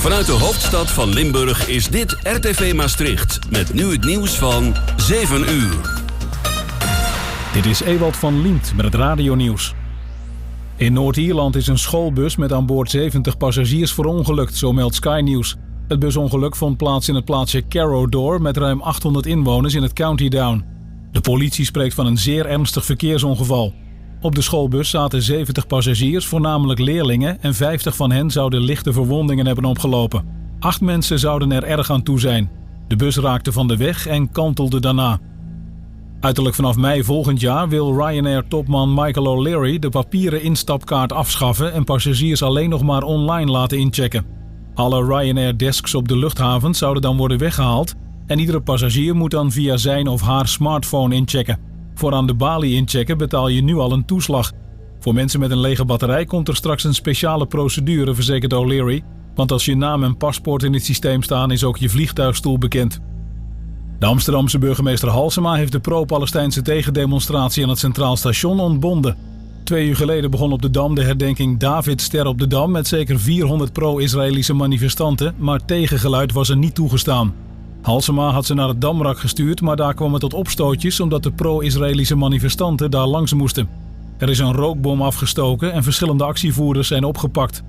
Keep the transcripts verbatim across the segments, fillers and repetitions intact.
Vanuit de hoofdstad van Limburg is dit R T V Maastricht met nu het nieuws van zeven uur. Dit is Ewald van Liemt met het radionieuws. In Noord-Ierland is een schoolbus met aan boord zeventig passagiers verongelukt, zo meldt Sky News. Het busongeluk vond plaats in het plaatsje Carrowdore met ruim achthonderd inwoners in het County Down. De politie spreekt van een zeer ernstig verkeersongeval. Op de schoolbus zaten zeventig passagiers, voornamelijk leerlingen, en vijftig van hen zouden lichte verwondingen hebben opgelopen. Acht mensen zouden er erg aan toe zijn. De bus raakte van de weg en kantelde daarna. Uiterlijk vanaf mei volgend jaar wil Ryanair-topman Michael O'Leary de papieren instapkaart afschaffen en passagiers alleen nog maar online laten inchecken. Alle Ryanair-desks op de luchthavens zouden dan worden weggehaald en iedere passagier moet dan via zijn of haar smartphone inchecken. Voor aan de balie inchecken betaal je nu al een toeslag. Voor mensen met een lege batterij komt er straks een speciale procedure, verzekert O'Leary. Want als je naam en paspoort in het systeem staan, is ook je vliegtuigstoel bekend. De Amsterdamse burgemeester Halsema heeft de pro-Palestijnse tegendemonstratie aan het Centraal Station ontbonden. Twee uur geleden begon op de Dam de herdenking Davidster op de Dam met zeker vierhonderd pro-Israëlische manifestanten, maar tegengeluid was er niet toegestaan. Halsema had ze naar het Damrak gestuurd, maar daar kwam het tot opstootjes omdat de pro-Israëlische manifestanten daar langs moesten. Er is een rookbom afgestoken en verschillende actievoerders zijn opgepakt.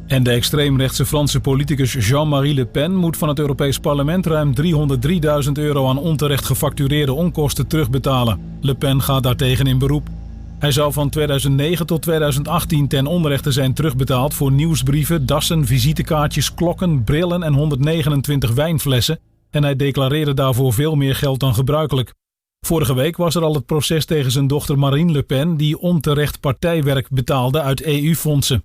En de extreemrechtse Franse politicus Jean-Marie Le Pen moet van het Europees Parlement ruim driehonderddrieduizend euro aan onterecht gefactureerde onkosten terugbetalen. Le Pen gaat daartegen in beroep. Hij zou van tweeduizend negen tot tweeduizend achttien ten onrechte zijn terugbetaald voor nieuwsbrieven, dassen, visitekaartjes, klokken, brillen en honderdnegenentwintig wijnflessen en hij declareerde daarvoor veel meer geld dan gebruikelijk. Vorige week was er al het proces tegen zijn dochter Marine Le Pen, die onterecht partijwerk betaalde uit E U-fondsen.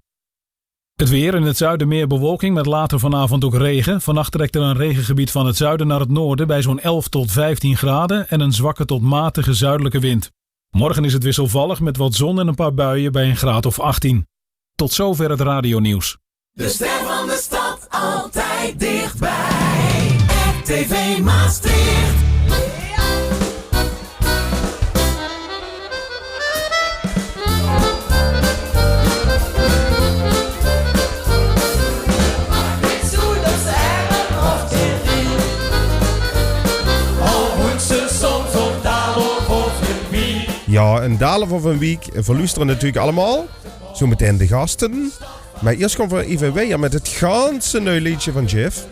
Het weer: in het zuiden meer bewolking met later vanavond ook regen. Vannacht trekt er een regengebied van het zuiden naar het noorden bij zo'n elf tot vijftien graden en een zwakke tot matige zuidelijke wind. Morgen is het wisselvallig met wat zon en een paar buien bij een graad of achttien. Tot zover het radionieuws. De ster van de stad, altijd dichtbij. R T V Maastricht. Jao, in Daalhof of in Wiek, veer loestere natuurlik allemaol. Zoe metein de gaste. Mer iers gaon veer eve wiejer mit 't ganse nui leedsje van Jeff.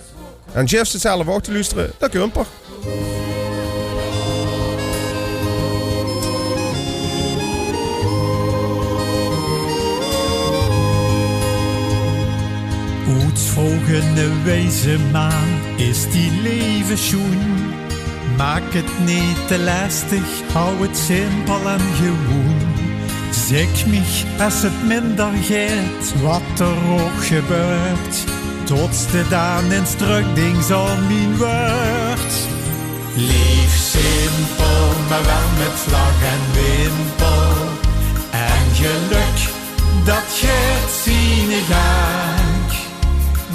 En Jeff zit zelf ouch te loestere. Dao kump 'r. Oets vroog 'ne wieze maan: is dien leve sjoen? Maak 't neet te lestig, hou 't simpel en gewoen. Zèk mich es 't minder geit, wat d'r ouch gebeurt, tot ste daan ins trökdinks aon mien wäörd. Leef simpel, mer wel mit vlag en wimpel. En gelök, dat geit ziene gaank.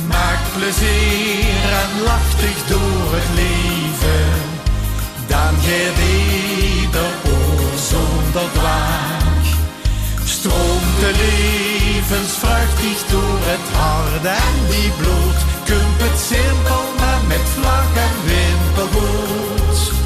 Maak plezeer en lach dich door 't leve, daan geit eder oor zoonder dwaank. Stroomt de levensvreugd dich door 't hart en die bloot, kump 't simpel, mer mit vlag en wimpel good.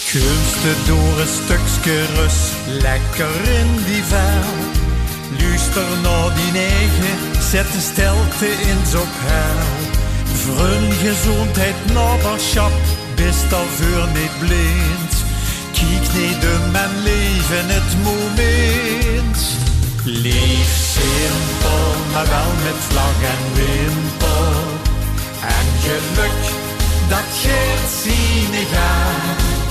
Kumps te door e stökske rös lekker in die vel. Luuster nao dien eige, zèt de stèlte ins op hel. Vrun, gezoondheid, naobersjap, bis daoveur neet blind. Kiek neet dum en leef in 't momint. Leef simpel, mer wel mit vlag en wimpel. En gelök, dat geit ziene gaank.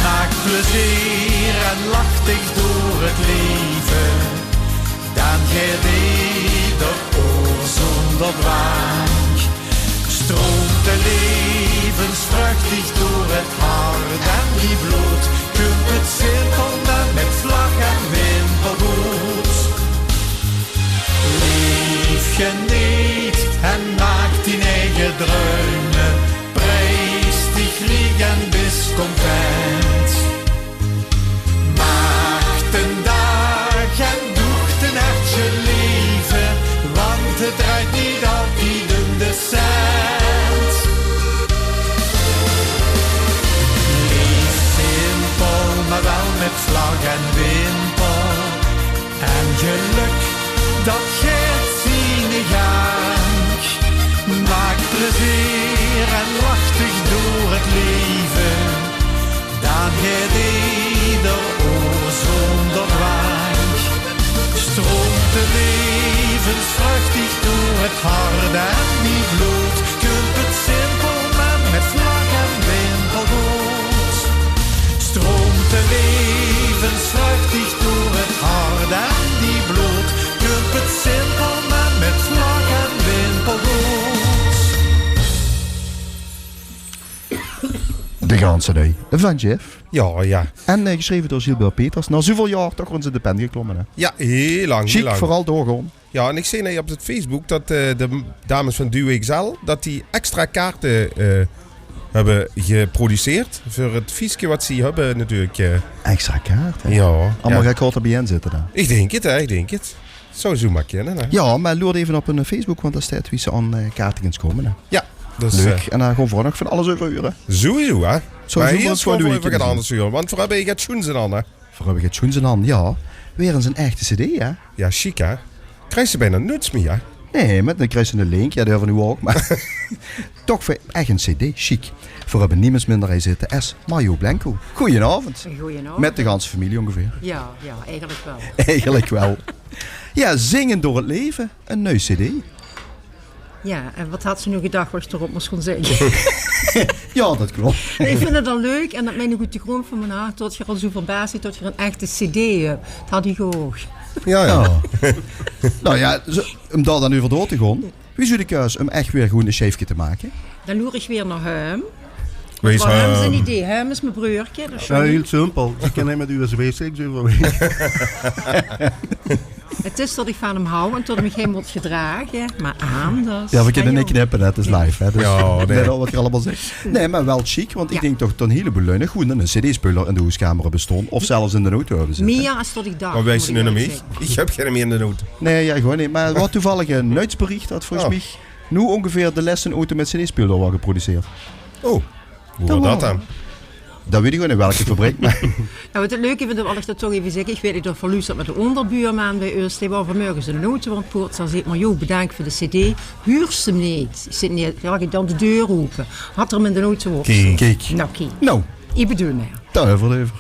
Maak plezeer en lach dich door 't leve. Daan geit eder oor zoonder dwaank. Stroomt de levensvreugd dich door 't hart en die bloot, kump 't simpel, mer mit vlag en wimpel good. Leef, geneet en maak dien eige druime. Pries dich, De ganse lui. Van Jeff. Jao, jao. En eh, gesjreve door Gilbert Peters. Nao zoeväöl jaor toch weer ins in de pen geklomme, hè? Jao, hiel lang, hiel lang. Sjiek, veural doorgaon. Jao, en ich zeen hie op 't Facebook det eh, de dames van Duo X L, det die extra kaarte eh, höbbe geproduceerd veur 't fieske waat ze höbbe natuurlik. eh. Extra kaarte? Jao. Allemaol get korter bie-ein zitte dan? Ich dink 't, hè, ich dink 't. Zou zoemer kinne, hè? Jao, mer loert effe op hun Facebook, want dao steit wie ze aan eh, kaarte kins kómme, hè. Jao, dus... Leuk. eh, En dao gaon v'r nog van alles euver hure. Sowieso, hè? Mer zoemer ins gaon v'r effe get anders hure, want v'r höbbe get sjoens in han, hè? V'r höbbe get sjoens in han, jao. Weer ins 'n echte cd, hè? Jao, sjiek, hè? Kriegs ze bienao noets mie, hè? Nae, mer dan kriegs ze 'ne link, jao, die höbbe v'r noe ouch, mer toch weer ech 'n cd, sjiek. V'r höbbe niemes minder hie zitte es Marjo Blenco. Goojenaovend. Goojenaovend. Mit de ganse femilie óngeveer. Jao, jao, eigelik waal. Eigelik waal. Jao, zinge door 't leve, 'n nui cd. Jao, en waat hads se noe gedach waat ich d'rop mós gaon zègke? Jao, det klop. Ich vinj 't al leuk en det mein ich oet de grónd van mien hart, det geer al zoe verbaas zeet det geer 'n echte cd höb. Det had ich ouch. Jao, jao. Noe jao, zoe, óm dao dan euver door te gaon. Wie zoe de keus óm ech weer gewoen e sjeefke te make? Dan loer ich weer nao häöm. Wae is häöm? Häöm is 'n idee. Häöm is mien breurke. Jao, hiel simpel. Ze kinne mit USB-sticks euverweg. 't Is det ich van häöm haw en det ich mich hie mót gedrage, mer anders... Jao, v'r kinne neet knippe, hè. 't Is live, hè. Dus... Jao, nae. Waat geer allemaol zègk. Nae, mer waal sjiek, want ich dink toch det 'n hieleboel lui nog gewoen 'ne cd-speuler in de hoeskamer höbbe staon. Of zelfs in de auto höbbe zitte. Mie es det ich dach, mót ich ierlik zègke. Ich höb geine mie in de auto. Nae, jao, gewoen neet. Mer waat toevallig 'n nuitsberiech det volges mich noe óngeveer de lèste auto mit cd-speuler waert geproduceerd. Oh, wie waor det dan? Det weit ich gewoen neet in welke fabriek, mer... Noe, waat 't leuke vinj, det wil ich det toch effe zègke. Ich weit neet of geer loestert, mer de óngerbuurman bie us, dae waor vanmorge in de auto aan 't poetse. Dae zaet: "Marjo, bedank veur de cd. Huurs se 'm neet?" Ich zèk: "Nae." Jao, ich dan de deur ope. Had 'r 'm in de auto op. Kiek. Kiek. Noe, kiek. Noe. Ich bedoel mer. Dao höbbe v'r 't euver.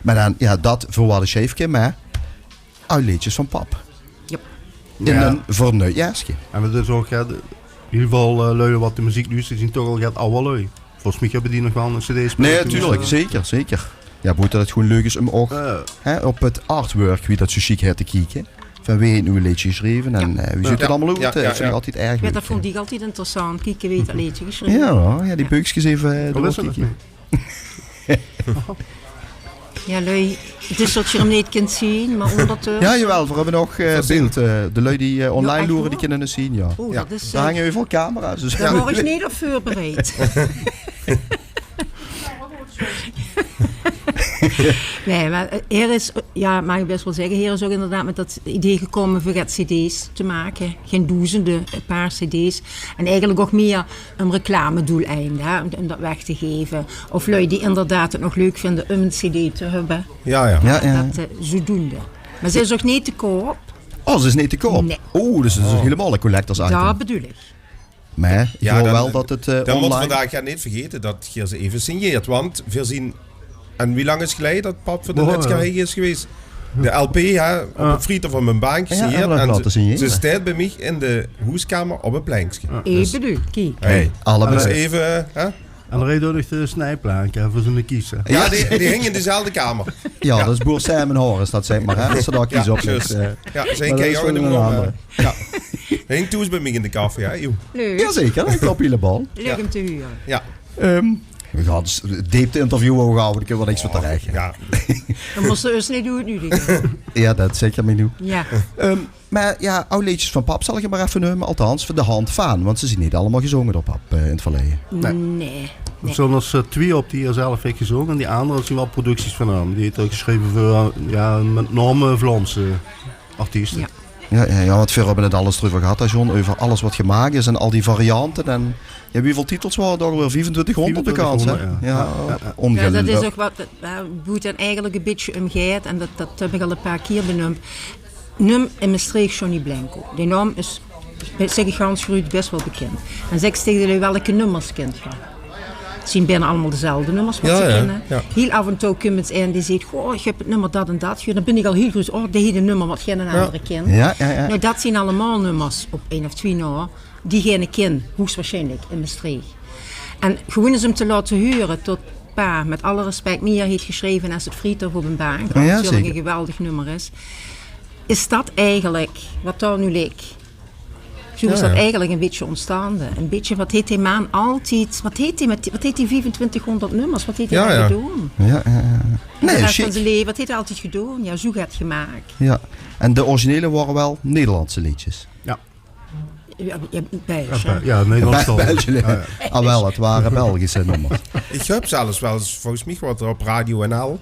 Mer dan, jao, det veur waat e sjeefke, mer Aw leedjes van pap. Jep. In ein vernuujd jeske. En 't is ouch, hè, de, hiel väöl, eh, luuj wat de meziek luustere zien toch al get awwer luuj. Volges mich höbbe die nog waal ein cd-speler. Nae, natuurlik, zeker, zeker. Jao, boete det 't gewoen leuk is óm ouch, hè, op 't artwork, wie det zoe sjiek heit, te kieke. Van wae haet noe ein leedje gesjreve en, eh, wie zuut 't allemaol oet? Det vinj ich altied erg leuk. Jao, det vónj ich altied interessant. Kieke wae haet det leedje gesjreve. Jao, jao, die beukskes effe, eh, doorkieke. Jao, luuj, 't is det geer 'm neet kint zeen, mer óngertösse... Jao, jawaal, veer höbbe nog, eh, beeld. Eh, de luuj die, eh, online loere, die kinne 't zeen, jao. Dao hange euveral camera's, dus... Dao waor ich neet op veurbereid. Nae, mer, eh, heer is, eh, jao, maag ich bès waal zègke, heer is ouch inderdaad mit det idee gekómme veur get cd's te make. Gein doezende, e paar cd's. En eigelik ouch mieë óm reclamedoeleinde, hè, óm, óm det weg te gaeve. Of luuj die inderdaad 't nog leuk vinde óm ein cd te höbbe. Jao, jao. Det, eh, zoedoende. Mer ze is ouch neet te koup. Oh, ze is neet te koup? Nae. Oh, dus 't is hielemaol ein collectors item. Det bedoel ich. Mer ich huuer waal det 't, eh, online... Dan mótte veer vandaag neet vergaete det geer ze effe signeert. Want veer zien, en wie lang is 't geleje det pap veur de lètste kier hie is gewaes? De lp, hè, op 't friet van mien bank gesigneerd. En ze steit bie mich in de hoeskamer op ein plenkske. Ich bedoel, kiek. Hey, allemaol effe, hè? En d'r haet ouch nog de snijplanke, hè, veur zien kies. Jao, die, die hinge in dezelfde kamer. Jao, det is boer Simon Horus, det zègk mer, hè, es ze dao kies op zèt. Jao, zeen kei ouch in de... Hing thoes bie mich in de café, hè, joh. Leuk. Jao, zeker. Ich klop hielemaol. Leuk óm te hure. Jao. Ehm, veer gaon 't deepte-interview ouch hawwe, dao kinne veer niks van terech. Jao. Dan mós se us neet oetnudige. Jao, det zeker, Minou. Jao. Ehm, mer jao, aw leedjes van pap zal ich 't mer effe neume, althans, veur de hand vaan, want ze zien neet allemaol gezónge door pap, eh, in 't verleie. Nae. Nae. Zoe es, eh, twie op die 'r zelf haet gezónge en die aander zien waal producties van häöm. Die haet 'r gesjreve veur, eh, jao, mit naome Vlaamse artieste. Jao. Jao, jao, jao, want veer höbbe 't al ins d'reuver gehad, hè, John, euver alles wat gemaak is en al die variante. En jao, wieväöl titels waore d'r alweer? Viefentwintighóngerd bekans, hè? Viefentwintighóngerd, jao. Jao, jao, jao. Jao, det is ouch wat, eh, boe 't dan eigelik e bietje óm geit. En det, det höb ich al e paar kier beneump. Num in Mestreech Johnny Blenco. Dae naom is, zègk ich gans geruut, bès waal bekind. En zègk ins taenge de luuj: welke nummers kint geer? 't Zien bienao allemaol dezelfde nummers wat ze kinne. Hiel aaf en touw kump ins eine dae zeet: "Goh, ich höb 't nummer dat en dat gehuurd." Dan bin ich al hiel gruuts: "Oh, dae haet e nummer wat geine andere kint." Jao, jao, jao. Noe, dat zien allemaol nummers op ein of twie nao die geine kint, hoegswaarsjienlik in Mestreech. En gewoen ins óm te laote hure tot pa, mit alle respek, mieë haet gesjreve es 't Frieter op ein baank, wat natuurlik e geweldig nummer is. Is dat eigelik wat dao noe ligk? Zoe is dat eigelik e bietje óntstande. E bietje, wat heet die maan altied, wat heet die mit, wat heet die viefentwintighóngerd nummers, wat heet die dao gedoon? Jao, jao, jao. Nae, de res van zien laeve, wat heet 'r altied gedoon? Jao, zoe get gemaak. Jao. En de originele waore wel Nederlandse leedjes? Jao. Jao, jao, Belsj, hè? Jao, Nederlands. Be-, Belsj, jao. Ah, wel, 't waore Belgische nummers. Ich höb zelfs wel ins, volges mich, wat op Radio N L,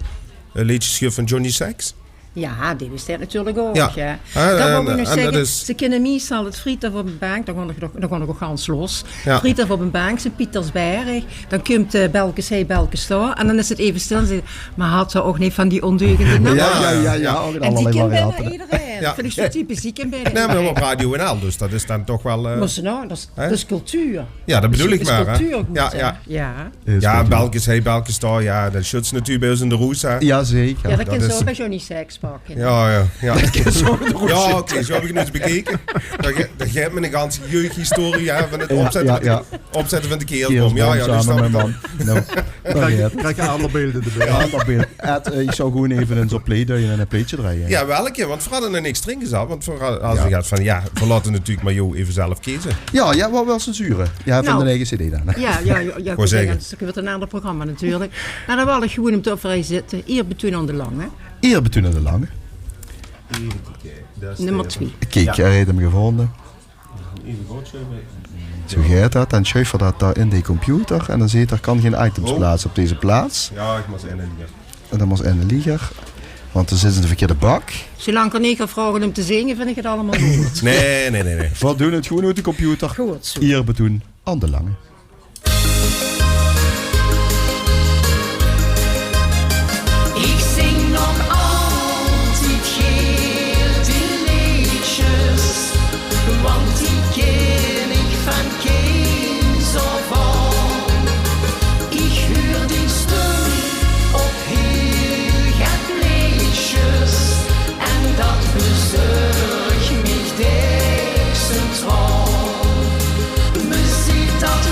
eh, leedjes gehuurd van Johnny Sax. Jao, die besteit natuurlik ouch, hè. Jao, dat wou ich nog zègke. Ze kinne meistal 't Vriethof op ein baank, dan gaon ich, dan gaon ich ouch gans los. Vriethof op ein baank, Sint-Pietersberg, dan kump, eh, Belkes hei, Belkes dao. En dan is 't effe stil en dan zègke ze: "Mer haet ze ouch neet van die óndeugende nummers?" Jao, jao, jao. En die kint bijna ederein. Jao. Vind ich zoe typisch, die kint bijna ederein. Nae, mer op Radio N L, dus dat is dan toch wel, eh, Mer ze, noe, dat is, dat is cultuur. Jao, dat bedoel ich mer, hè. Cultuurgood, hè. Jao, jao. Jao, Belkes hei, Belkes dao, jao, dat sjuts natuurlik bij ós in de roes, hè. Jao, zeker. Jao, dat kins se ouch bij Johnny Sax pakke. Jao, jao, jao. Jao, oké, zoe höb ich 't noets bekeke. Dat ge-, dat geit mit ein ganse jeugdhistorie, hè, van 't opzètte van de, opzètte van de keersboum. Jao, jao, dus same dat mit man. Noe, dat geit. Krieg ich aander beelde d'rbij. Aander beeld. Ed, eh, ich zou gewoon effe ins op play duie en e plaetje drejje. Jao, welke? Want veer hadde nog niks d'rin gezat, want veer hadde, hadde gezag van, jao, veer laote natuurlik mer dich effe zelf keze. Jao, jao, wat wils se zure? Jao, van de eige cd dan, hè? Jao, jao, jao, jao, ich wou zègke, dat weurt ein aander programma natuurlik. Mer dan wèl ich gewoon 'm toch veur hei zitte. Ierbetoen aan de Lange. Ierbetoen aan de Lange. Nummer twee. Kiek, hae haet 'm gevónje. Zoe geit dat. Dan sjuuf v'r dat dao in de computer. En dan zeet 'r: "Kan geen items plaatsen op deze plaats." Jao, ich mós eine lieger. En dan mós eine lieger. Want dan zits se in de verkeerde bak. Zoelang 'r neet geit vraoge óm te zinge, vinj ich 't allemaol good. Nae, nae, nae, nae. V'r doon 't gewoon oet de computer. Good zoe. Ierbetoen aan de Lange. Ich zing nog altied gans die leedjes, want die kin ich van kinds aaf aan. Ich huur dien stum op hiel get leedjes en dat bezörg mich dèks ein traon. Me zeet dat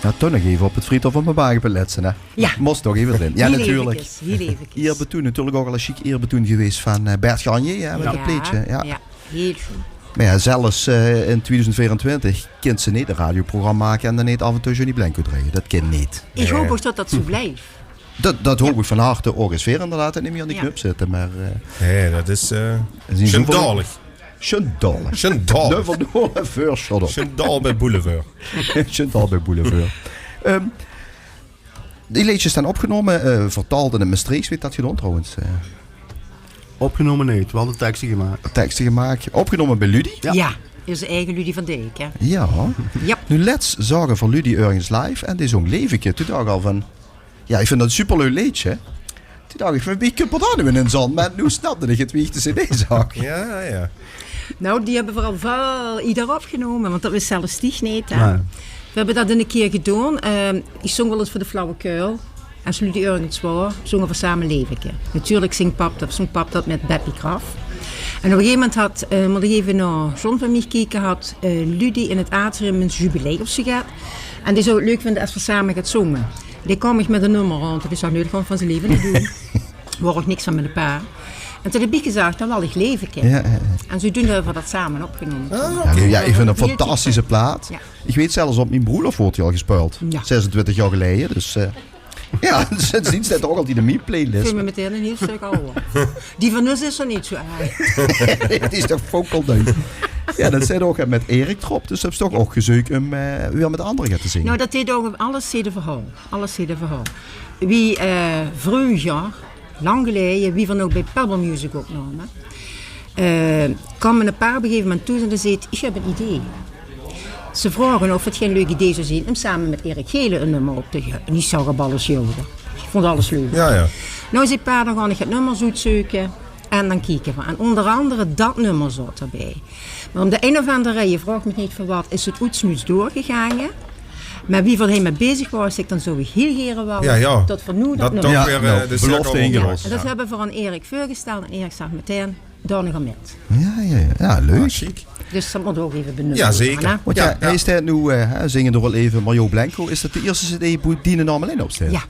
Ja, toch nog eve op 't Vriethof op m'n baan geplet, hè? Ja. Mós toch eve d'rin. Ja, natuurlik. Hieël evekes. Ieërbetoen, natuurlik ouch al e sjiek ieërbetoen gewaes van eh, Bert Ganje, ja, mit dat pleetje. Ja, hieël sjoen. Mer ja, zelfs eh, in twieëdoezend veerentwintig kins se neet e radioprogramma make en dan neet aaf en toe Johnny Blenco drejje. Dat kin neet. Ich haop ouch dat dat zoe blief. Dat, dat haop ich van harte ouch. Es veer inderdaad neet mieë aan de knöp zitte, mer eh, Nae, dat is eh, sjandalig. Sjandalig. Sjandaal. Nummer nul veur Sjaddel. Sjandaal bij Boulevard. Sjandaal bij Boulevard. Ehm, die leedjes staan opgenome, eh, vertaald in 't Mestreechs. Wee haet dat gedaon trouwens? Eh, Opgenome neet, waal de tekste gemaak. Tekste gemaak. Opgenome bij Ludy? Ja. Ja, is eige Ludy van Dijk, hè? Ja. Ja. Noe, lets zage v'r Ludy örges live en die zóng Leveke. Toen dach ich al van, ja, ich vind dat e superleuk leedje. Toen dach ich van, wie kump 'r dan noe in zand? Mer noe snapde ich 't, wie ich de cd zag. Ja, ja. Nou, die höbbe v'r al väöl ieder opgenome, want dat wis zelfs Stieg neet, hè. Nae. V'r höbbe dat 'ne kier gedaon. Eh, ich zóng waal ins veur de flauwekul. Es Ludy örges waor, zónge v'r same Leveke. Natuurlik zóng pap dat, zóng pap dat mit Beppie Kraft. En op e gegaeve moment had, eh, mót ich eve nao John van mich kieke, had eh, Ludy in 't atrium e jubileum of zoe get. En dae zou 't leuk vinde es v'r same get zónge. Dae kaom mich mit e nummer rond, dat is al neudig van zien laeve te doon. Waor ouch niks van mien pa. En toen höb ich gezag, dan wèl ich Leveke. Ja, ja, ja. En zodoende höbbe v'r dat same opgenome. Ah, oké. Ja, ich vind 't 'n fantastische plaat. Ja. Ich weit zelfs, op mien broelof woort die al gespeuld. Ja. Zesentwintig jaor geleje, dus eh, ja, sindsdien steit 'r ouch altied in mien playlist. Veul mich metein e hieël stök awwer. Die van us is d'r neet zoe erg. 't Is toch fokelduif. Ja, dat zit ouch mit Erik d'rop, dus höbs se toch ouch gezeuk um eh, weer mit andere get te zinge. Nou, dat deeg ouch, alles haet e verhaol. Alles haet e verhaol. Wie eh, vreuger, lang geleje, wie v'r nog bij Pebble Music opnome, eh, kaom e paar op e gegaeve moment toe en dae zeet: "Ich höb e idee." Ze vraoge of 't gein leuk idee zou zeen um same mit Erik Gelen e nummer op te ge-, en ich zag op alles ja. Ich vónd alles leuk. Ja, ja. Nou, zeet pa, dan gaon ich 't nummer zoe zeuke en dan kieke v'r. En ónger andere dat nummer zaot d'rbij. Mer um de ein of anger reje, vraog mich neet veur wat, is 't oetsmoets doorgegange. Mer wie v'r hie mit bezig waore, zag ich, dan zou ich hieël gere wèlle dat v'r noe dat nummer... Dat toch weer eh, de cirkel rond. En dat höbbe v'r aan Erik veurgesteld en Erik zag metein: "Dao gaon v'r mit." Ja, ja, ja. Ja, leuk. Ah, sjiek. Dus dat mót ouch eve benoemp waere, hè? Ja, zeker. Want ja, hae is noe eh, hè, zingende rol eve Marjo Blenco. Is dat de ieëste cd boe diene naam allein op steit? Ja.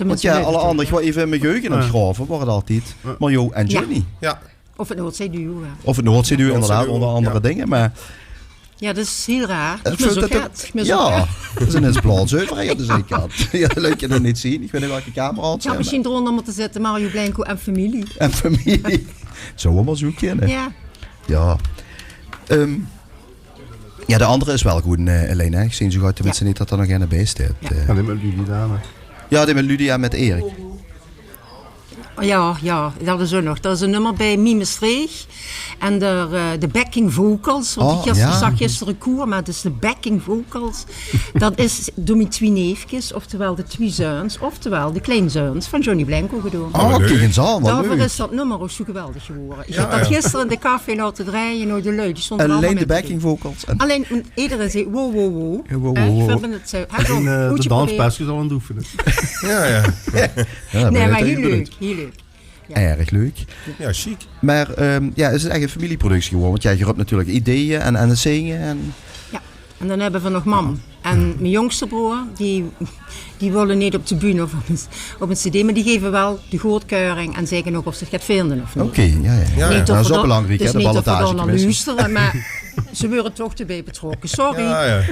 Want ja, alle andere, ich waor eve in mien geheuge aan 't grave, waor 't altied Marjo en Johnny. Ja. Of 't Noordzeeduo, hè. Of 't Noordzeeduo, inderdaad, ónger andere dinger, mer... Ja, dat is hieël raar. Ich mis ouch get. Ja, dat is 'n blaodzeuver, hè, aan de ziekant. Ja, dat laot ich dan neet zeen. Ich weit neet welke camera 't is. Ich had mesjien d'rónger mótte zitte, Marjo Blenco en femilie. En femilie. Zou waal zoe kinne. Ja. Ja. Ehm, ja, de andere is waal good, eh, Elaine, hè. Ich zeen zoe good, tenminste neet dat d'r nog eine bij steit. Ja. Eh. Ja, die mit Ludy dan, hè. Ja, die mit Ludy en mit Erik. Ja, ja, dat is ouch nog. Dat is e nummer bij Mie Mestreech. En de, eh, de backing vocals, want ich zag gister koer, mer 't is de backing vocals. Dat is door mien twie neefkes, oftewel de twie zeuns, oftewel de kleinzeuns van Johnny Blenco gedaon. Oh, kiek ins aan, wat leuk. Daoveur is dat nummer ouch zoe geweldig gewore. Ich höb dat gister in de café laote drejje, nou, de lui, die stónge allemaol mit te doon. Allein de backing vocals. Allein, want ederein zag: "Wow, wow, wow." Ja, wow, wow, wow. Echt, veer höbbe 't zoe, hè, zoe good geprobeerd. De danspesjes al aan 't oefene. Ja, ja. Nae, mer hieël leuk, hieël leuk. Ja. Erg leuk. Ja, sjiek. Mer ehm, ja, is 't ech 'n femilieproductie gewore? Want ja, geer höb natuurlik ideeë en, en 't zinge en... Ja, en dan höbbe v'r nog mam. En mien jóngste broor, die, die wille neet op de bühne of op 'n, op 'n cd, mer die geve waal de goodkeuring en zègke ouch of ze 't get vinde of neet. Oké, ja, ja. Ja, ja. Dat is ouch belangriek, hè, de ballotagecommissie. Neet of v'r dao nao loestere, mer ze weure toch d'rbij betrokke. Sorry. Ja, ja.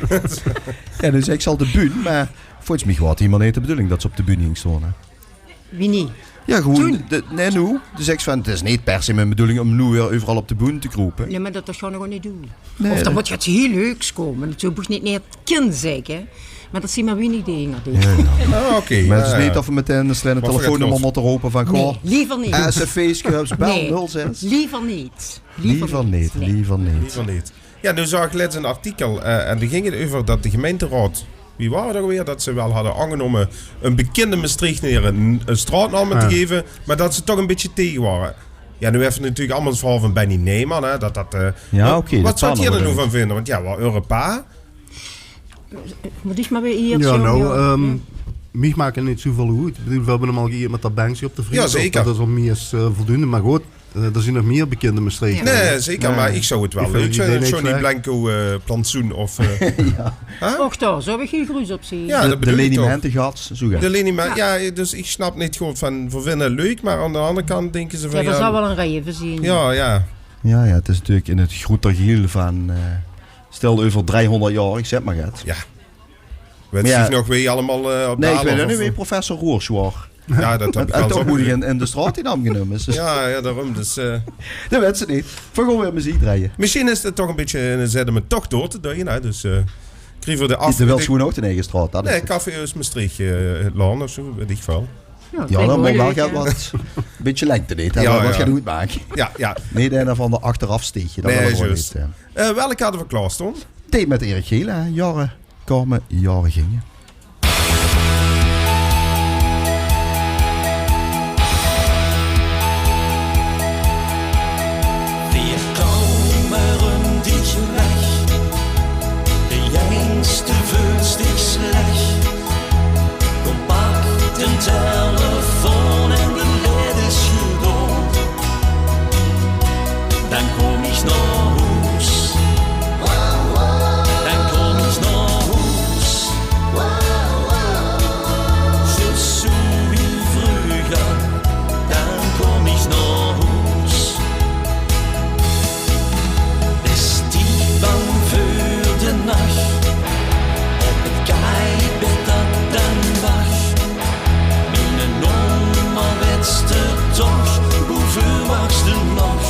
Ja, dus ich zal de bühne, mer volges mich waor 't hielemaol neet de bedoeling dat ze op de bühne ging staon, hè. Wie neet? Ja, gewoen. Toen? De, nae, noe. Dus ich van, 't is neet per se mien bedoeling um noe weer euveral op de bühne te kroepe. Nae, mer dat, dat gaon v'r ouch neet doon. Nae. Of d'r mót get hieël leuks kómme. Natuurlik, ich neet neet kin zègke. Mer dat zeen mer wienig dinger, dink ich. Ja, ja. Ah, oké. Mer 't is neet dat v'r metein 'n telefoonnummer mótte rope van: "Goh, liever neet. Es se e feeske höbs, bel nul zes." Liever neet. Liever neet, liever neet. Liever neet. Ja, noe zag ich lets 'n artikel, eh, en dao ging 't euver dat de gemeinteraod, wie waor 't ouch weer, dat ze waal hadde aangenome 'n bekinde Mestreechteneer 'n, 'n straotnaam te geve, mer dat ze toch 'n bietje tege waore. Ja, noe höbbe v'r natuurlik allemaol 't verhaol van Benny Neyman, hè, dat dat eh... Ja, oké, wat zouw geer d'r noe van vinde? Want ja, waor eure pa... Mót ich mer weer ieërts... Ja, nou, ehm, mich maak 't neet zoeväöl oet. Ich bedoel, v'r höbbe 'm al geëerd mit dat bendje op de Vriethof. Ja, zeker. Dat is al mie es eh, voldoende, mer good. Eh, d'r zien nog mieër bekinde Mestreechteneer. Nae, zeker, meh iech zouw 't wel leuk vinde, Johnny Blanco, eh, Plantsoen of, eh, Och, dao zouw iech hiel gruuts op zien. Jao, de, dat bedoel iech toch. Leni Mentegats, zoe get. De Leni Men-, jao, dus iech snap neet good vaan, veer vinde 't leuk, meh aon d'n andere kant dinke ze vaan, jao, dao zouw wel 'n rij veur zien. Jao, jao. Jao, jao, 't is natuurlek in 't groeter gehiel vaan, eh, stèl euver driehonderd jaor, iech zègk mer get. Jao. Wèt iech nog wee allemaol, eh, op de... Nae, iech weit neet wee professor Roers waor. Jao, dat höb iech al zoe gehuurd. En toch moot iech in, in de straot die naam genómme. Jao, jao, daorum. Dus, eh, dat wèts te neet. Veer goon weer meziek drejje. Mesjiens is 't toch e bitteke 'n zèt um 't toch door te doon, hè. Dus, eh, kriege veer de af-, de wèls gewoen ouch 'n eige straot, dat is 't. Nae, Café Eus Mestreech, eh, 't Laon of zoe, weit iech väöl. Jao, dat moot wel get, wat e bitteke lengte neet, hè, wat get good maak. Jao, jao. Neet eine vaan de achteraf steeg, dat wèl iech neet, hè. Eh, welk hadde veer klaorstoon? Thee mèt Erik Gelen, hè. Jaore koume, jaore ginge. Veer koume röm diech weg, de jengste veuls diech slech. Kóm, pak d'n telefoon en de lèd is gedaon. Daan kóm iech nao hoes. Daan kóm iech nao hoes. Zjus zoe wie vreuger. Daan kóm iech nao hoes. Is diech bang veur de nach? Op 't kaibèd dat daan wach. Miene nómmer wèts te toch, boe veur wachs te nog?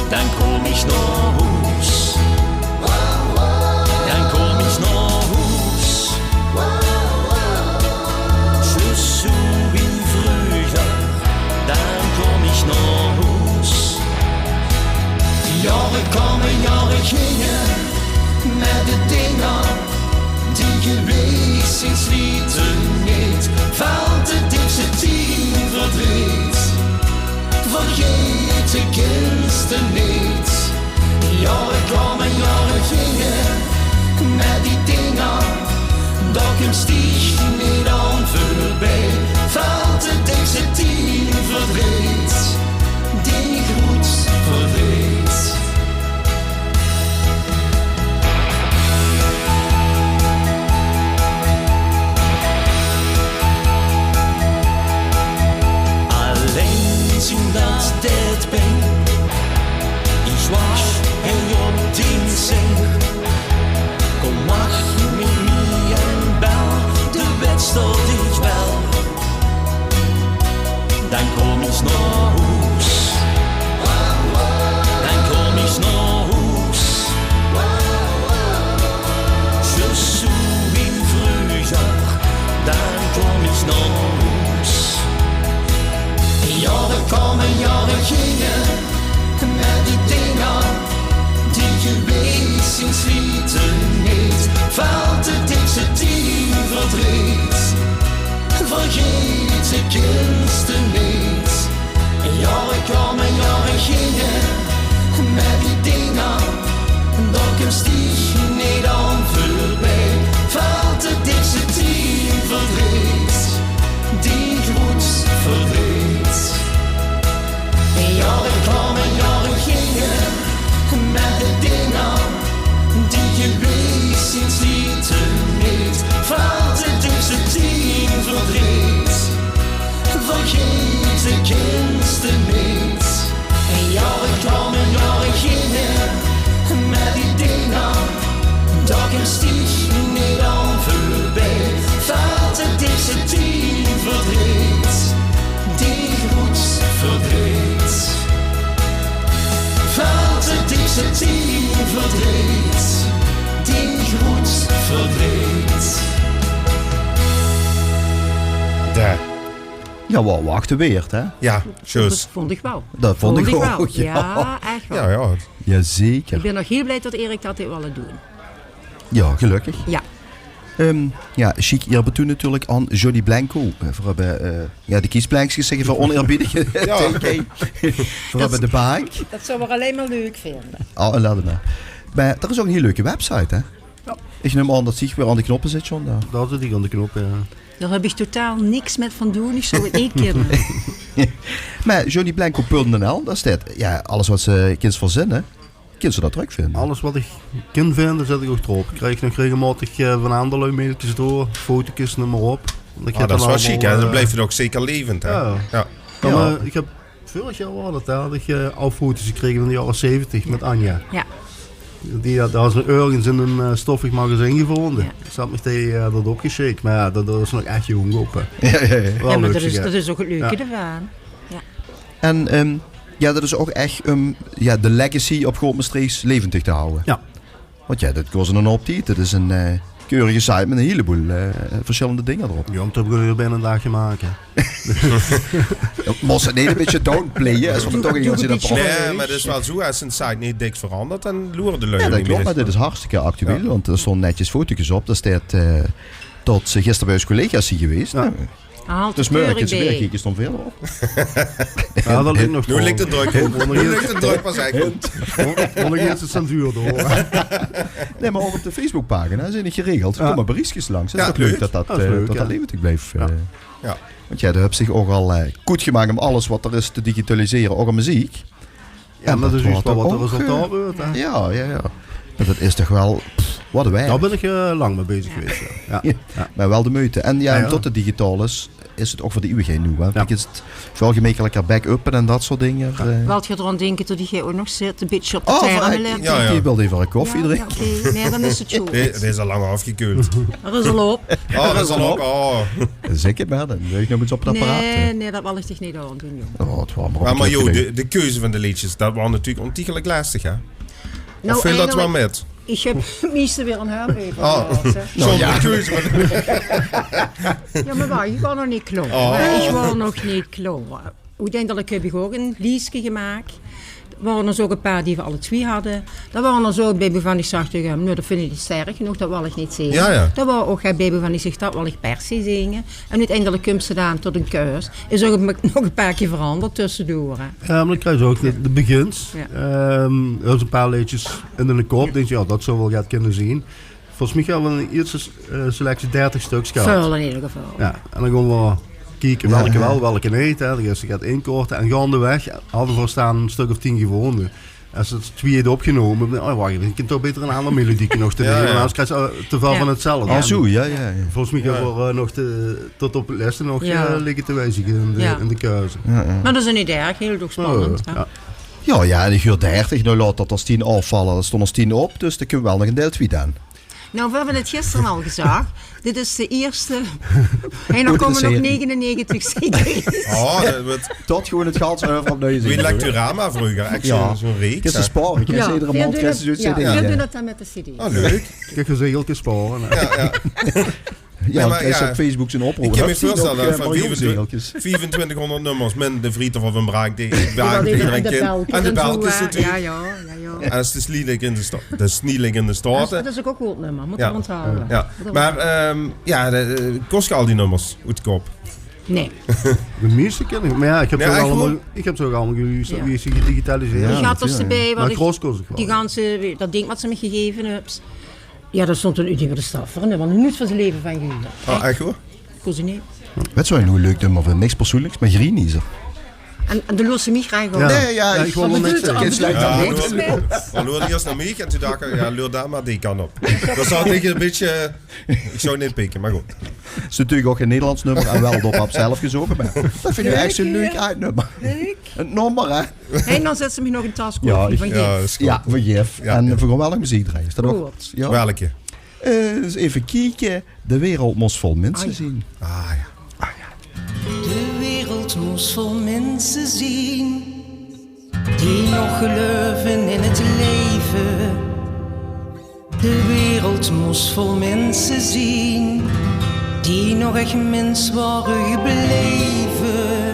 Daan kóm iech nao hoes. Daan kóm iech nao hoes. Zjus zoe wie vreuger. Daan kóm iech nao hoes. Jaore koume, jaore ginge, meh de dinger die gewees zien, sliete neet. Vèlt 't diechste tien veur dree, vergete kins te neet. Jaore koume, jaore ginge, meh die dinger, dao kums diech neet aon veurbij. Vèlt 't diechste tien veur dree, dien groets verdreet. Allein zien, dat deit pijn. Iech wach hei op dien sein. Kóm, wach mèt miech en bel, de wèts tot iech bel. Daan kóm iech nao hoes. Daan kóm iech nao hoes. Zjus zoe wie vreuger. Daan kóm iech nao hoes. Jaore koume, jaore ginge, meh die dinger die gewees zien, sliete neet. Vèlt 't diechste tien veur dree, vergete kins te neet. Jaore koume, jaore ginge, meh die dinger, dao kums diech neet aon veurbij. Vèlt 't diechste tien veur dree, dien groets verdreet. Jaore koume, jaore ginge, meh de dinger die gewees zien, sliete neet. Vèlt 't diechste tien veur dree, vergete kins te neet. Jaore koume, jaore ginge, meh die dinger, dao kums diech neet aon veurbij. Vèlt 't diechste tien veur dree, dien groets verdreet. Vèlt 't diechste tien veur dree, dien groets verdreet. Dao. Jao, wel wachte weerd, hè? Jao, zjus. Dat voont iech wel. Dat voont iech ouch, jao. Jao, ech wel. Jao, jao. Jao, zeker. Iech bin nog hiel blij tot Erik dat heet wèlle doen. Jao, gelökkig. Jao. Ehm, jao, sjiek ierbetuun natuurlek aon Johnny Blanco. Eh, veer höbbe, eh, jao, de kiesplekskes zègke veer oneerbiedige teken. Veer höbbe de baak. Dat zouwe veer allein mer leuk vinde. Oh, laot 't mer. Meh d'r is ouch 'n hiel leuke website, hè? Jao. Ich num aan det dich weer aan de knoppe zits, John, dao. Dao zit ich aan de knoppe, jao. Dao höb ich totaal niks mit van doon. Ich zou 't neet kinne. Mer Johnny Blanco punt N L, dao steit, jao, alles wat se kins verzinne, kins se dao trökvinje. Alles wat ich kin vinje, zèt ich ouch d'rop. Krieg ich nog regelmaotig, eh, van anger lui mailtjes door, fotootjes, neum mer op. Ah, det is waal sjiek, hè? Dan blijf 't ouch zeker levend, hè? Jao. Jao. Mer, eh, ich höb, veurig jaor waor det, hè, had ich, eh, al foto's gekrege van de jaore zeventig mit Anja. Jao. Die had, die had ze örges in ein, eh, stoffig magazien gevónje. Jao. Ze had mich die, eh, det opgesjik. Mer jao, det, det is nog ech jónk op, hè. Jao, jao, jao. Waal leuk, mer det is, det is ouch 't leuke d'rvan. Jao. En, ehm, jao, det is ouch ech um, jao, de legacy op good Mestreechs levendig te hawwe. Jao. Want jao, det kos ein hoop tied. Det is ein, eh, keurige site mit ein hieleboel, eh, versjillende dinger d'rop. Jao, det höb ich weer binne ein daag gemaak, hè. Mós se 't neet ein bietje downplaye, es v'r toch ins in ein programma... Nae, mer 't is waal zoe, es ein site neet dik verandert, dan loere de lui neet mier. Jao, det klop, mer dit is hartstikke actueel, want d'r stónge netjes fotootjes op. Dao steit, eh, det ze gister bie ós collega's zien gewees. Jao. Dus mörk is weer, kiek, is dan weer op. Jao, det ligk nog... Noe ligk de drök op. Noe ligk de drök pas ech op. Wanneer is de censuur door? Nae, mer ouch op de Facebookpagina zeen ich geregeld. D'r kómme berichjes langs. Jao, det is toch leuk, det det, eh, det det levendig blijf, eh. Jao. Want jao, doe höbs dich ouch al, eh, good gemaak um alles wat d'r is te digitalisere, ouch aan meziek. Jao, mer det is waal wat d'r resultaat weurt, hè? Jao, jao, jao. Mer det is toch waal, pff, wat ein werk. Dao bön ich, eh, lang mei bezig gewees, jao. Jao. Mer waal de meujte. En jao, umtot 't digitaal is, is 't ouch veur de iewigheid noe, hè? Jao. Kiek, is 't väöl gemekeliker backuppe en det soort dinger, eh. Wèlt geer d'raan dinke det geer ouch nog zit, ein bietje op de term te lètte? Jao, jao. Geer wilt effe ein koffie drinke? Jao, oké. Nae, dan is 't good. Dee, dee is al lang aafgekeuld. D'r is al op. Oh, d'r is al op. Oh. Zeker, mer dan wil ich nog ins op 't apparaat. Nae, nae, det wèl ich dich neet aandoon, jóng. Oh, 't waor mer... Mer, mer jao, de, de keuze van de leedjes, det waor natuurlik ontiegelijk lestig, hè? Of veel det waal mit? Ich höb 't mieste weer aan häöm euvergelaote. Zo'n keuze van de... Jao, mer wach, ich waor nog neet klaor. Oh. Ich waor nog neet klaor. Oeteindelik höb ich ouch ein lieske gemaak. D'r waore d'r ouch ein paar die v'r alle twie hadde. Dao waore d'r ouch bie wovan ich zag taenge häöm: "Noe, det vinj ich neet sterk genóg, det wèl ich neet zinge." Jao, jao. Dao waor ouch bie wovan ich zag: "Det wèl ich per se zinge." En oeteindelik kums se dan tot ein keus. Is ouch nog ein paar kier veranderd tössedoor, hè. Jao, mer dan kriegs se ouch de, de begins. Jao. Ehm, d'r is ein paar leedjes in de kop, dinks se: "Jao, det zou waal get kinne zien." Volges mich hadde v'r in de ierste, eh, selectie dertig stöks gehad. Väöl in eder geval. Jao, en dan gaon v'r kieke welke waal, welke neet, hè. Dan geis se get inkorte. En gaondeweg hadde v'r, versjtaon, ein stök of tien gevónje. Es se 't twie haet opgenómme, oh, wach, ich kin toch baeter ein anger melodieke nog d'rbie, want angers kriegs se, eh, te väöl van 'tzelfde. Ah, zoe, jao, jao, jao. Volges mich hadde v'r, eh, nog te, tot op 't lèste nog, eh, ligke te wiezige in de, in de keuze. Jao, jao. Mer det is neet erg, hilt ouch spannend, hè? Jao, jao, en ich huur dertig, noe laot det es tien aafvalle, d'r stónge es tien op, dus dan kinne v'r waal nog ein deil twie doon. Noe, v'r höbbe 't gister al gezag. Dit is de ierste. En d'r kómme nog negenennegentig cd's. Oh, det weurt... Tot gewoon 't gans euver opnuuj zeen. Wie Lecturama vreuger, ech zo'n, zo'n reeks, hè? Kins se spare, kins se edere maond, kins se zo'n cd. Jao, veer doon det dan mit de cd's. Oh, leuk. Kiek, gezegelke spare, hè. Jao, jao. Jao, mer jao, op Facebook zo'n oproop. Ich kin mich veurstelle det van viefentwintig, viefentwintighóngerd nummers, min de Vrieter van Braak, die Braak, die ederein kint. En de belkes natuurlik. Jao, jao. En 't is Snielik in de Sta-, de Snielik in de Staten. Det is ouch ein good nummer, mót ich onthaoje. Jao. Mer, ehm, jao, de, eh, kóns se al die nummers oet de kop? Nae. De meiste kin ich, mer jao, ich höb ze ouch allemaol, ich höb ze ouch allemaol geluusterd, wie ze gedigitaliseerd. Ich had d'r ze bie, want ich, die ganse, det ding wat se mich gegeve höbs, jao, dao stóng ein Unie van de Stad veur, want noeit van zien leve van gehuurd. Oh, ech, hoor? Kós ich neet. Wèts se waat noe e leuk nummer vinj? Niks persoenliks, mer Grieniezer. En, en de losse mich graag op. Nae, jao, ich wol nog niks zègke. Jao, loer, loer iers nao mich en toen dach ich, jao, loer dao mer die kant op. Dao zaot ich e bietje, ich zou neet pikke, mer good. Is natuurlik ouch gein Nederlands nummer en waal door pap zelf gezónge, mer det vinj ich ech zo'n leuk aad nummer. Leuk. 't Nummer, hè? Hey, dan zèt se mich nog ein tas koffie van Jif. Jao, van Jif. Jao, en v'r gaon waal nog meziek drejje. Is det ouch? Good. Jao. Welke? Eh, ins effe kieke. De wereld mós vol minse zien. Ah, jao. De wereld mós vol minse zien die nog geluive in 't leve. De wereld mós vol minse zien die nog ech mins waore gebleve.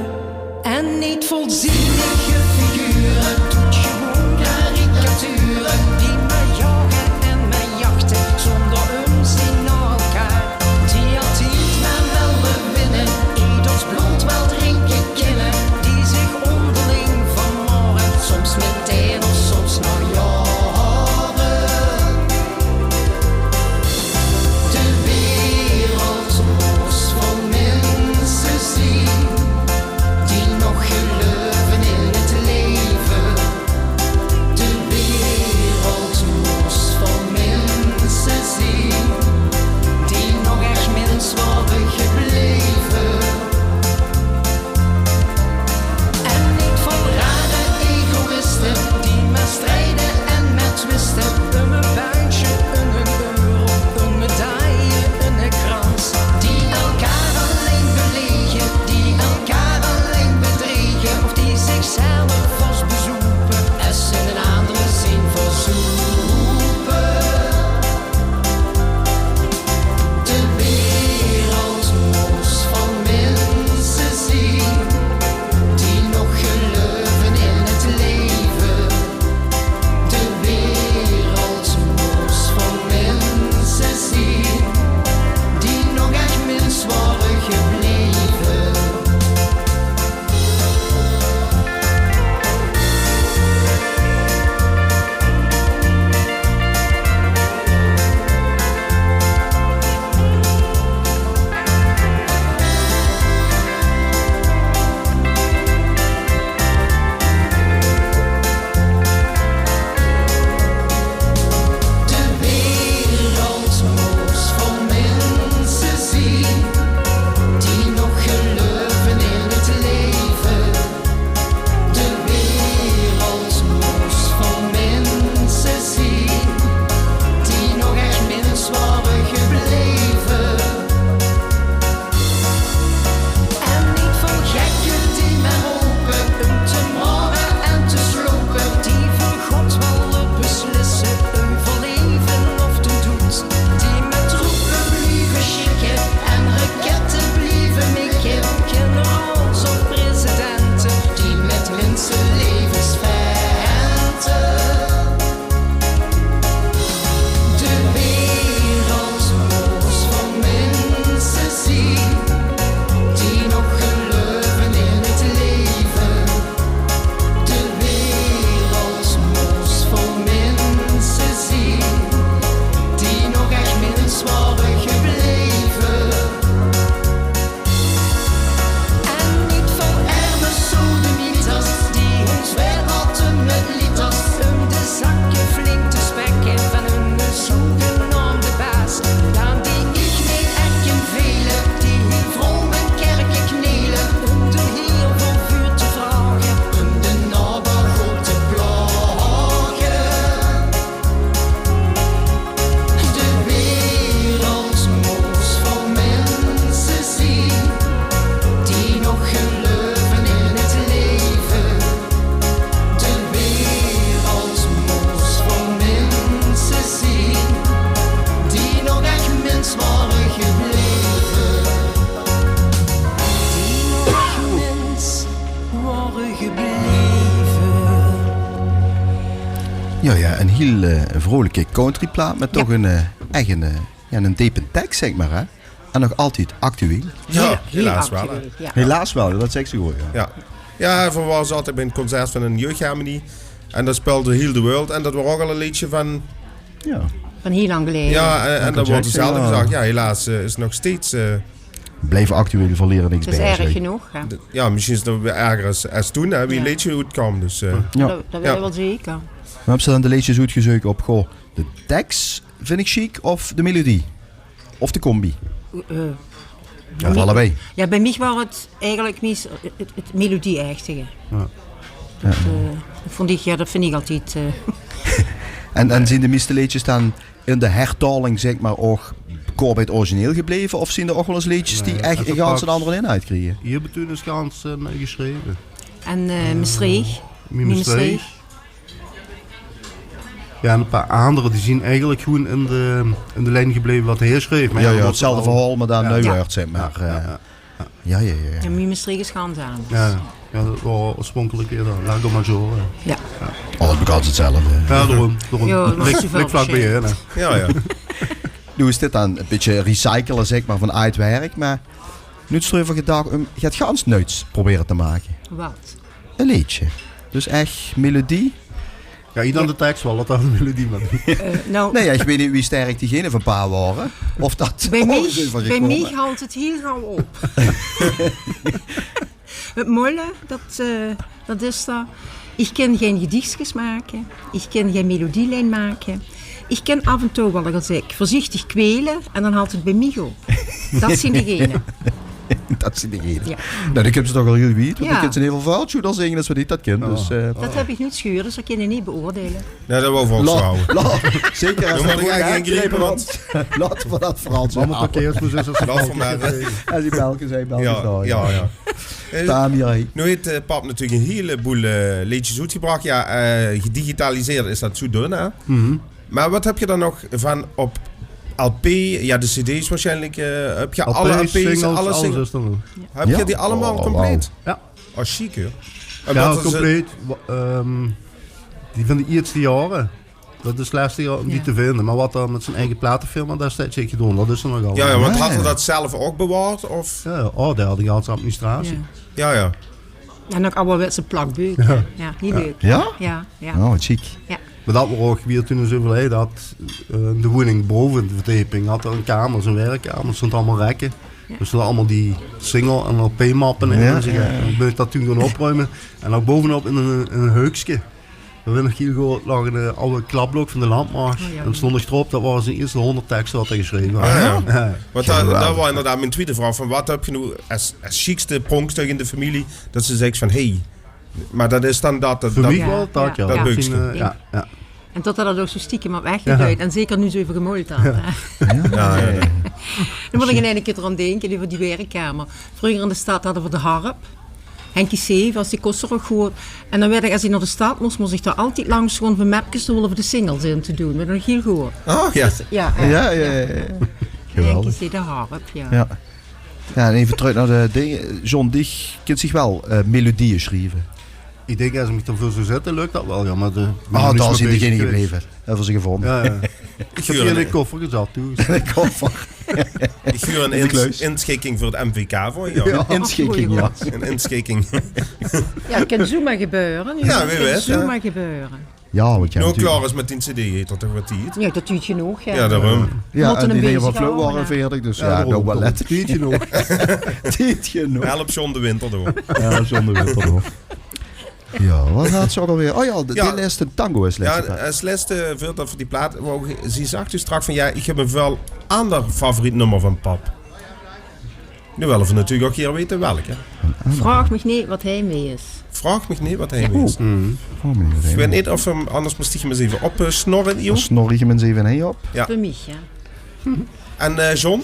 En neet vol zielige figure, doet gewoon karikature, die mer jage en mer jachte zónger umzien nao elkaar. Die altied mer wille winne, ieders blood waal drinke kinne, die zich ónderling vermore, soms mit tiene, soms nao jaore. Hiel, eh, vrolike countryplaat mit toch ein, eh, ech ein, eh, jao, ein depe teks, zèk mer, hè? En nog altied actueel. Jao, helaas waal, hè. Helaas waal, dat zègk ze good, jao. Jao. Jao, veer waore zaoterdig bie ein concert van ein jeugdharmonie. En dao speelde Heal the World. En dat waor ouch al ein leedje van... Jao. Van hiel lang geleje. Jao, en, en dan wuuert 'r zelf gezag, jao, helaas, eh, is nog steeds, eh, Blijf actueel, veer liere niks bie, zègk. Dat is erg genóg, hè? Jao, mesjien is 't nog waal erger es, es toen, hè, wie 't leedje oetkaom, dus, eh. Jao. Dat, dat weit ich waal zeker. Mer höbs se dan de leedjes oetgezeuk op, goh, de teks vind ich sjiek of de melodie? Of de combi? Eh, of allebei? Jao, bie mich waor 't eigelik mies 't, 't, 't melodie-echtige. Jao. Dat, eh, dat vónj ich, jao, dat vind ich altied, eh. En, en zien de meiste leedjes dan in de hertaoling, zèk mer, ouch kort bie 't origineel gebleve? Of zien d'r ouch waal ins leedjes die ech ein gans andere inhoud kriege? Hie höb ich toen ins gans, eh, nui gesjreve. En, eh, Mestreech. Mien Mestreech. Jao, en ein paar anger, die zien eigelik gewoen in de, in de lien gebleve wat hae sjreef. Mer jao, 'tzelfde verhaol, mer dan nui, zèk mer. Jao, jao, jao. Jao, Mien Mestreech is gans anders. Jao, jao, dat waor oorspronkelik ieëder Lago Maggiore. Jao. Alles bekans 'tzelfde. Jao, daorum, daorum. Jao, dat is... Lik vlak bie, hè. Jao, jao. Noe is dit dan e bietje recycele, zèk mer, van aajd werk, mer noets d'reuver gedach um get gans nuits probere te make? Wat? E leedje. Dus ech melodie. Jao, ich dan de teks waal, laot dan de melodie mer. Eh, noe. Nae, jao, ich weit neet wie sterk diegene van pa waore. Of dat... Bie mich, bie mich hèlt 't hiel gauw op. 't Molle, dat, eh, dat is d'r. Ich kin gein gedichskes make. Ich kin gein melodielien make. Ich kin aaf en toe waal ins, zèk, veurzichtig kwele en dan hèlt 't bie mich op. Dat zien degene. Dat zien degene. Jao. Noe, die kins se toch al hiel wied, want die kins se in eder geval väöl sjoener zinge es wat ich dat kin. Dus, eh. Dat höb ich noets gehuurd, dus dat kin ich neet beoordeile. Nae, dat wou ich ouch zo hawwe. Zeker es... Noe mót ich eigelik ingrepe, want laote v'r dat veural zo hawwe. Laot veur mer. Es die belkes, hè, belkes. Jao, jao. Eh, Tamia, hè. Noe heet, eh, pap natuurlik ein hieleboel, eh, leedjes oetgebrach. Jao, eh, gedigitaliseerd is dat zoe dun, hè? Mer wat höbs se dan nog van op lp? Jao, de cd's waarsjienlik. Eh, höbs se alle lp's, singles, alles? Höbs se die allemaol compleet? Jao. Oh, sjiek, huur. Jao, compleet. Die van de ierste jaore. Dat is lestiger um die te vinje. Mer wat d'r mit zien eige platefirma destieds heet gedoon, dat is d'r nog al. Jao, jao, want haet 'r dat zelf ouch bewaard, of? Jao, jao. Oh, dae haet de ganse administratie. Jao, jao. En ouch awwerwetse plakbeuk. Jao, hiel leuk. Jao? Jao, jao. Oh, wat sjiek. Jao. Mer dat waor ouch, wie 'r toen is euverleje, haet 'r, eh, de woning bove de verdeping, haet 'r ein kamer, zien werkkamer, dao stónge allemaol rekke. Dao stónge allemaol die single- en lp-mappe in. Jao, jao. En toen bön ich dat toen gaon opruime. En dan bovenop in ein, in ein heukske. Dao weit ich nog hiel good, laog ein, eh, aw kladblok van de Landmacht. Oh, jao. En dao stóng nog d'rop, dat waore zien ierste hóngerd tekste wat hae gesjreve haet. Ah, jao. Jao. Want dat, dat waor inderdaad mien twiede vraog, van wat höbs se noe es, es sjiekste pronkstuuk in de femilie, dat se zeks van, hey, mer dat is dan dat, dat... Veur mich waal dat, jao. Dat beukske. Jao, jao. En tot hae dat ouch zo stiekem haet weggeduid. Jao. En zeker noe zo effe gemold haet, hè. Jao, jao, jao. Dan mót ich in eine kier d'raan dinke, euver die werkkamer. Vreuger in de stad hadde v'r de harp. Henkie Seven, es die kós d'r ouch good. En dan woort ich, es ich nao de stad mós, mós ich dao altied langs gaon veur mepkes te haole veur de singles in te doon. Mer dat ging hiel good. Oh, jao. Dus, jao, jao, jao. Geweldig. Henkie Seven, de harp, jao. Jao. Jao, en effe trök nao de dinger. John, dich kins dich waal, eh, melodieë sjrieve? Ich dink, es ich mich d'rveur zou zitte, lök dat waal, jao, mer de... Ah, dao zien degene gebleve. Höbbe v'r ze gevónje. Jao, jao. Ich höb die in de koffer gezat, doe. In de koffer. Ich huur ein ins-, inschikking veur 't M V K volgend jaor. Jao, inschikking, jao. Ein inschikking. Jao, 't kin zoemer gebeure. Jao, wae weit, hè. Zoemer gebeure. Jao, wat... Noe klaor is mit dien cd, heet dat toch waal tied? Jao, dat duurt genóg, jao. Jao, daorum. Jao, en die dinger van Flow waore veertig, dus jao, noe waal. Tied genóg. Tied genóg. Help John de Winter door. Jao, John de Winter door. Jao, wat haet ze ouch alweer? Oh jao, de, de lèste tango es lèste. Jao, es lèste, veurdat v'r die plaat, wou ich, zie zag dus straks van, jao, ich höb e väöl aander favoriet nummer van pap. Noe wille v'r natuurlik ouch gaer weite welke. Vraog mich neet wat heimwee is. Vraog mich neet wat heimwee is. Vraog mich neet wat heimwee is. Ich weit neet of v'r 'm, anders mós ich 'm ins effe op, eh, snorre, Ion. Dan snor ich 'm ins effe hie op. Jao. Veur mich, jao. En, eh, John?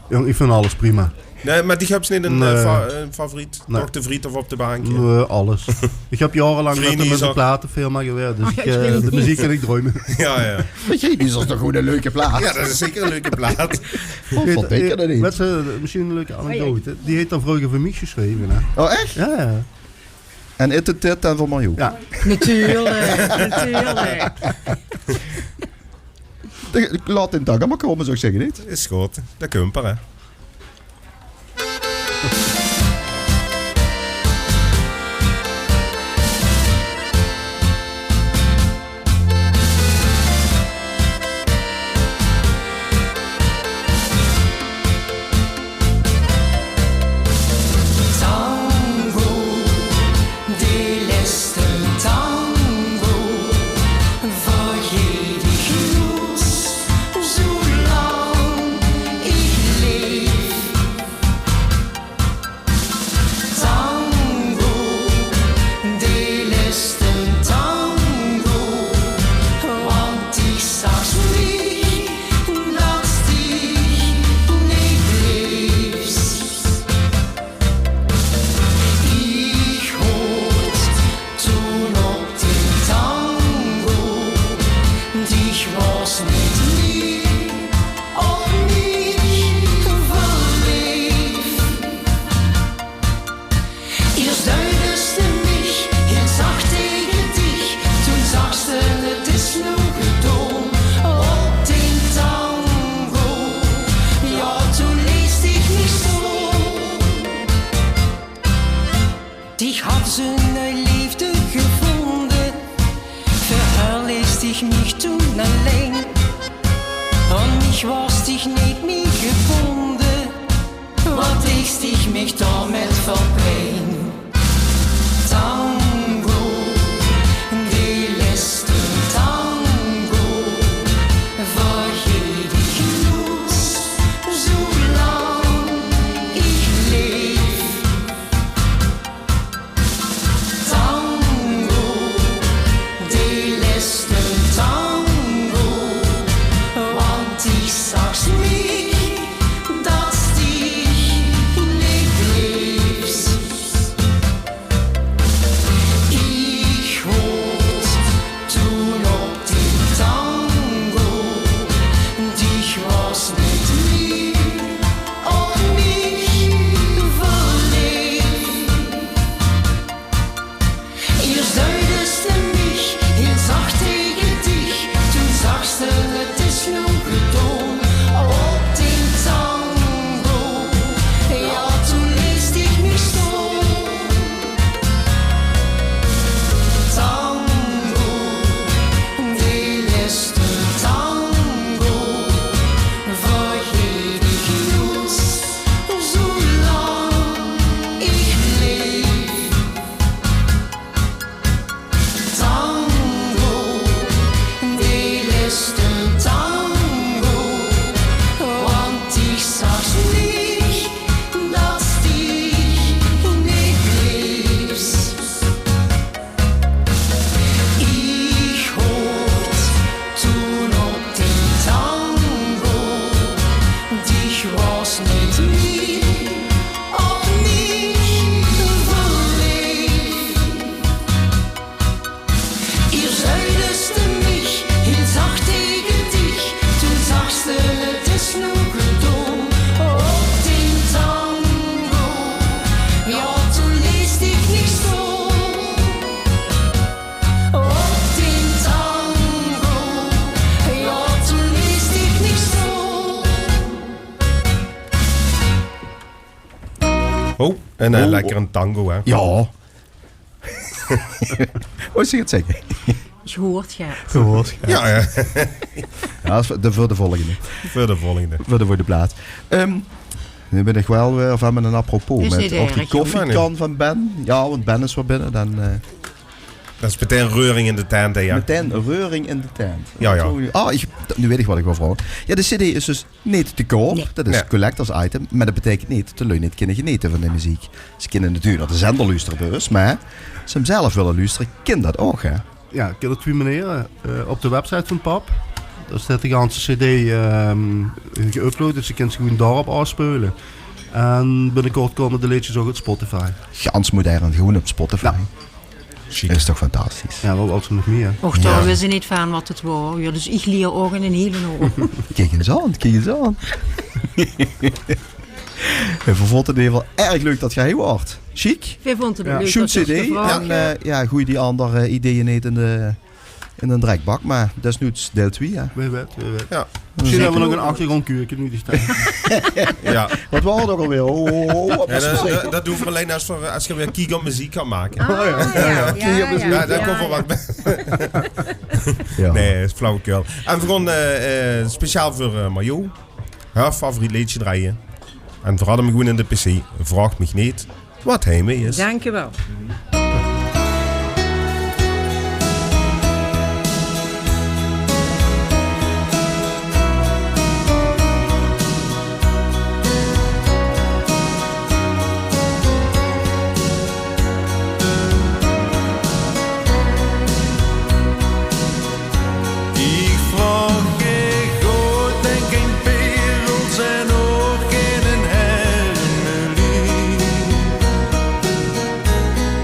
Jóng, ich vinj alles prima. Nae, mer dich höbs neet ein, eh, fa-, ein favoriet? Nae. Toch de Vriet of Op de Bank? Nae, alles. Ich höb jaorelank mit 'm in de platefirma gewirk, dus ich, eh, de meziek kin ich druime. Jao, jao. Vriet is toch gewoen ein leuke plaat? Jao, dat is zeker ein leuke plaat. Godverdikke, dat neet. Wèts se, mesjien ein leuke anekdote. Die heet d'r vreuger veur mich gesjreve, hè? Oh, ech? Jao, jao. En it, it, it, en van Marjo. Ja. Natuurlijk, natuurlijk. Laot den dank mer kómme, zou ich zègke, neet? Is good, de kumper, hè. Tango, de lèste tango, vergeet ich noets, zoelang ich leef. Tango, de lèste tango, want ich zag mich, dats dich neet bleefs. Ich hoop toen op de tango, dich waars neet mie op mich verleef. Iers duides te mich hiel zach tege dich, toen zagste: 't is noe gedaon op dien tango. Ja, toen lees dich mich stoon. Dich hads 'n leefde gevónde, veur häör lees dich mich toen allein. Aan mich waars dich neet mie gebónde, wat deis dich mich dao mit veur pijn. Tango, de lèste tango, vergeet ich noets, zoelang ich leef. Tango, de lèste tango, want ich zag mich, dats dich neet bleefs. Ich hoop toen op dien tango, dich waars neet mie op mich verleef. Iers duides te mich hiel zach tege dich, toen zagste: 't is noe gedaon op dien tango. Ja, toen lees dich mich stoon. Tango, de lèste tango, vergeet ich noets, zoelang ich leef. Tango, de lèste tango, want ich zag mich, dats dich neet bleefs. Ich hoop toen op dien tango, dich waars neet mie op mich verleef. Iers duides te mich hiel zach tege dich, toen zagste: 't is noe gedaon op dien tango. Ja, toen lees dich mich stoon. Op dien tango. Ja, toen lees dich mich stoon. Oh, en, eh, lekker 'n tango, hè? Ja. Wat is 't zègke? Gehoord, ja. Gehoord, ja. Ja, ja. Ja, dat is veur de, veur de volgende. Veur de volgende. Veur de, veur de plaat. Ehm, noe bin ich waal weer van mit 'n apropos. Is neet erg, jóng. Mit, op die koffiekan van Ben. Ja, want Ben is weer binne, dan, eh, dat is meteen reuring in de tent, hè, ja. Meteen reuring in de tent. Ja, ja. Ah, ich, noe weit ich wat ich waal vraog. Ja, de cd is dus neet te koup. Nee. Dat is collectors item, mer dat beteikent neet dat de lui neet kinne genete van de meziek. Ze kinne natuurlik nao de zender loestere bie us, mer es ze 'm zelf wille loestere, kin dat ouch, hè? Ja, kin op twie maniere. Eh, op de website van Pap, dao steit de ganse cd, ehm, geüpload, dus ze kinne ze gewoen dao-op aafspeule. En binnekort kómme de leedjes ouch op Spotify. Gans modern, gewoen op Spotify. Ja. Sjiek. Is toch fantastisch? Ja, waat wils se nog mie? Och, dao wis ich neet van wat 't waor. Ja, dus ich lier ouch 'n hiel hoop. Kiek ins aan, kiek ins aan. Ich vónj 't in eder geval erg leuk dat geer hie waort. Sjiek. Veer vónte 't leuk. Sjoen cd. En eh, jao, goej die aander eh, ideeë neet in de, in de drekbak, mer desnoeds deil twie, hè. Wee weit, wee weit. Jao. Mesjien höbbe v'r nog 'n achtergróndkuurke noe die staon. Jao. Waat waor 't ouch alweer? Oh, oh, oh, oh, waat waor 't? Jao, det, det, det doon v'r allein es v'r, es geer weer Kiek op meziek gaot make. Ah, jao, jao, jao. Kiek op meziek. Jao, dao kómme v'r waat bie. Jao. Nae, is flauwekul. En v'r gaon eh, eh, speciaal veur eh, Majo häör favoriet leedje drejje. En v'r hadde 'm gewoen in de pc. Vraog mich neet waat heimwee is. Dank u wel. Ich vraog gein goud en gein perels en ouch gein hermelie.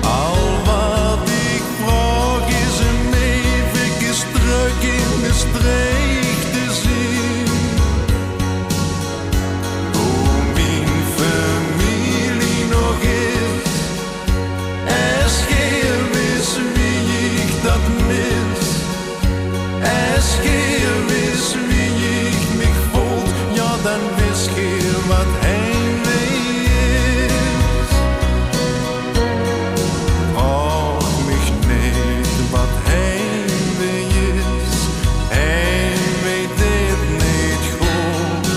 Al waat ich vraog is um efkes trök in Mestreech te zien. Wo mien femilie nog is, es geer wis wie ich dat mis, es geer wis wie ich mich veul, jao, dan wis geer waat heimwee is. Vraog mich neet waat heimwee is, heimwee deit neet good.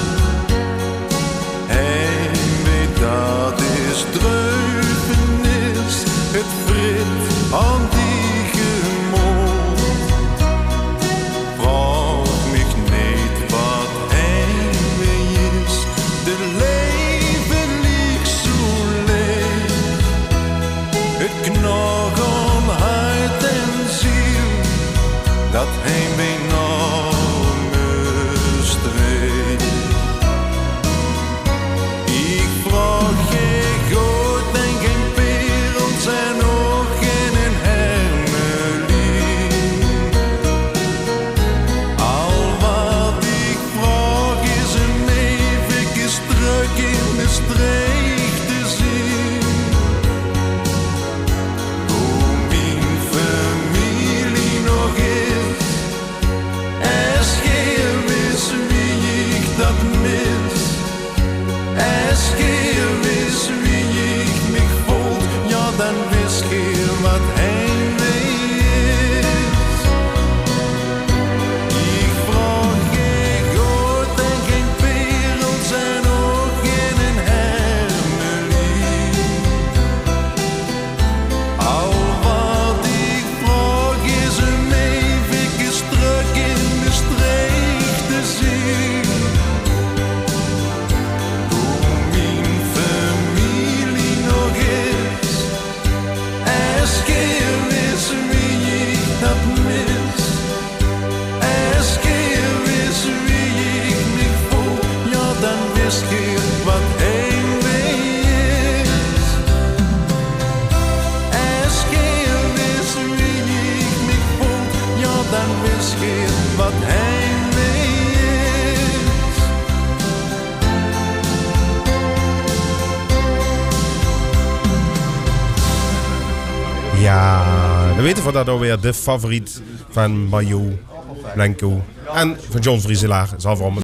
Heimwee, dat is dreufenis, 't vrit aan die gemood. Vraog mich neet waat heimwee is, de leef liek zoe leeg. 't Knag aan hart en ziel, dat heimwee nao Mestreech. Ich vraog gein goud en gein perels en ouch gein hermelie. Al waat ich vraog is um efkes trök in Mestreech te zien. Wo mien femilie nog is, es geer wis wie ich dat mis, es geer wis wie ich mich veul, jao, dan wis geer waat heimwee is. Ich vraog gein goud en gein perels en ouch gein hermelie. Al waat ich vraog is um efkes trök in Mestreech te zien. Wo mien femilie nog is, es geer wis wie ich dat mis, es geer wis wie ich mich veul, jao, dan wis geer waat heimwee is. Es geer wis wie ich mich veul, jao, dan wis geer waat heimwee is. Jao, dan weite v'r dat alweer, de favoriet van Majo Blanco en van John Vriezelaar, zal veural